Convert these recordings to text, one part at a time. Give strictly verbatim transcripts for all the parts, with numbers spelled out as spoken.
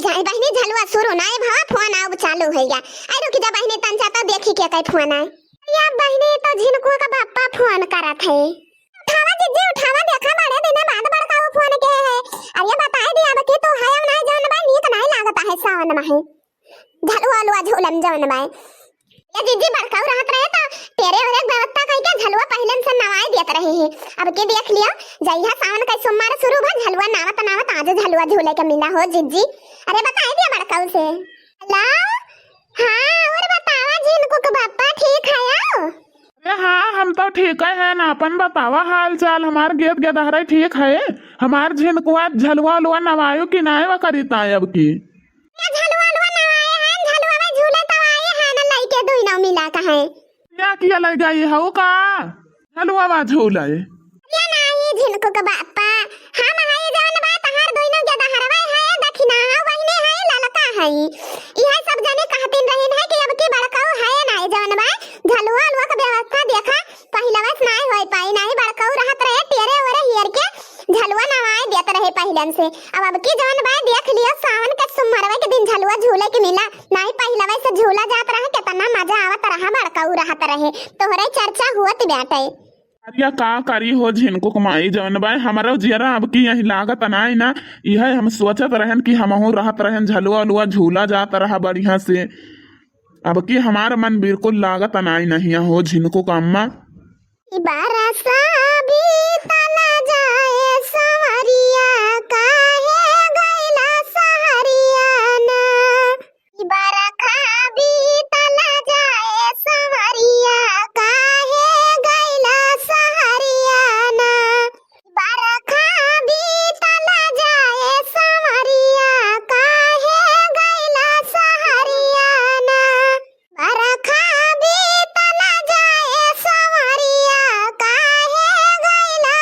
जाए बहिनी, झलुआ शुरू नाई भवा, फोन आउ चालू होइगा। आई रुकि जा बहिनी, तन सा तो देखी के कई फोन आए। या बहिनी, तो झिनकू का बापा फोन करत है। उठावा जिज्जी, उठावा, देखा बड़े दिन बाद बड़काऊ फोन के है। अरे बताए दिया अब कि तू है नाई जौन बा, नीक नाई लागत है सावन में है। झलुआ लुआ झूलम जौन बा। ये जिज्जी बड़काऊ रहत रहे तो तेरे और एक व्यवस्था कइके झलुआ पहिले से नवाए देत रहे हैं। अब के देख लियो, जइहा सावन का सोमवार शुरू भा, झलुआ नावत नावत आज झलुआ झूले के मिला हो जिज्जी। अरे बताए दिया बड़काऊ से। हेलो, हाँ, और बतावा झिनकू के बापा ठीक है आओ? अरे हाँ, हम तो ठीक है ना, अपन बतावा हाल चाल, हमार गेद गेदहरे ठीक है, हमार झिनकुआ झलुआ उलुआ नवायो कि नाय वा करिता अब की? ए झलुआ उलुआ नवाए हैं, झलुआ में झूले तो आए हैं ना, लइके दुई नौ मिला का है। या किया लइ गई हऊ का? झलुआ वा झूले। ये नाही झिनकू के बापा, हम हई जवन बा तहार दुइनो गेदहरवा है, दखिना है, बहिने है, ललका है। इहे सब जने कहतिन रहिन है कि अब की बड़काऊ है नाही जवन बा, झलुआ उलुआ के व्यवस्था देखा, पहिलवा से नाही होई पाई, नाही बड़काऊ रहत रहे, टेरे ओरे हियर के झलुआ नवाए देत रहे पहिलन से। अब, अब की जवन बा देख लियो, सावन के सोमवारवा के दिन झलुआ झूले के मिला, नाही पहिलवा से झूला जात रहा, केतना मजा आवत रहा, बड़काऊ रहत रहे, तोहरे चर्चा हुअत बाटे। अरे का करी हो झिनकू के माई जवन बा, हमरो जियरा अब की यही लागत नाई ना। इहे हम सोचत रहन कि हमहू रहत रहन झलुआ उलुआ झूला जात रहा बढ़िया से। अब की हमार मन बिल्कुल लागत नाई नहीं हो झिनकू का अम्मा। ई बरसा बीतल जाए संवरिया, काहे गइला सहरिया ना। ई बरखा बीतल जाए संवरिया, काहे गइला सहरिया ना। बरखा बीतल जाए संवरिया, काहे गइला सहरिया ना। बरखा बीतल जाए संवरिया, काहे गइला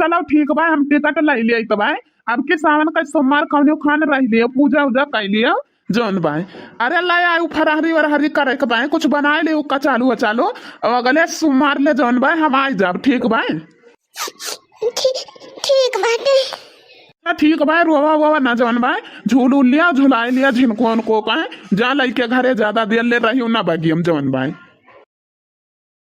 चलो ठीक बाय, हम टिकट लइ लेइत बाय। अब के सावन का सोमवार कौनो खान रह लियो, पूजा उजा कइ लियो, जौन बाय। अरे लाय आयु फरहरी वरहरी करे के बाय, कुछ बनाए लियो कचालू वचालू, और अगले सोमवार ले जौन बाय हम आइ जाब, ठीक बाय? ठीक, ठीक बाटे। ना ठीक बाय, रोवा वोवा ना जौन बाय, झूल उल लिया, झुलाए लिया झिनको उनको का, जा लइके घरे, ज्यादा देर ले रही ना बगियम जौन बाय।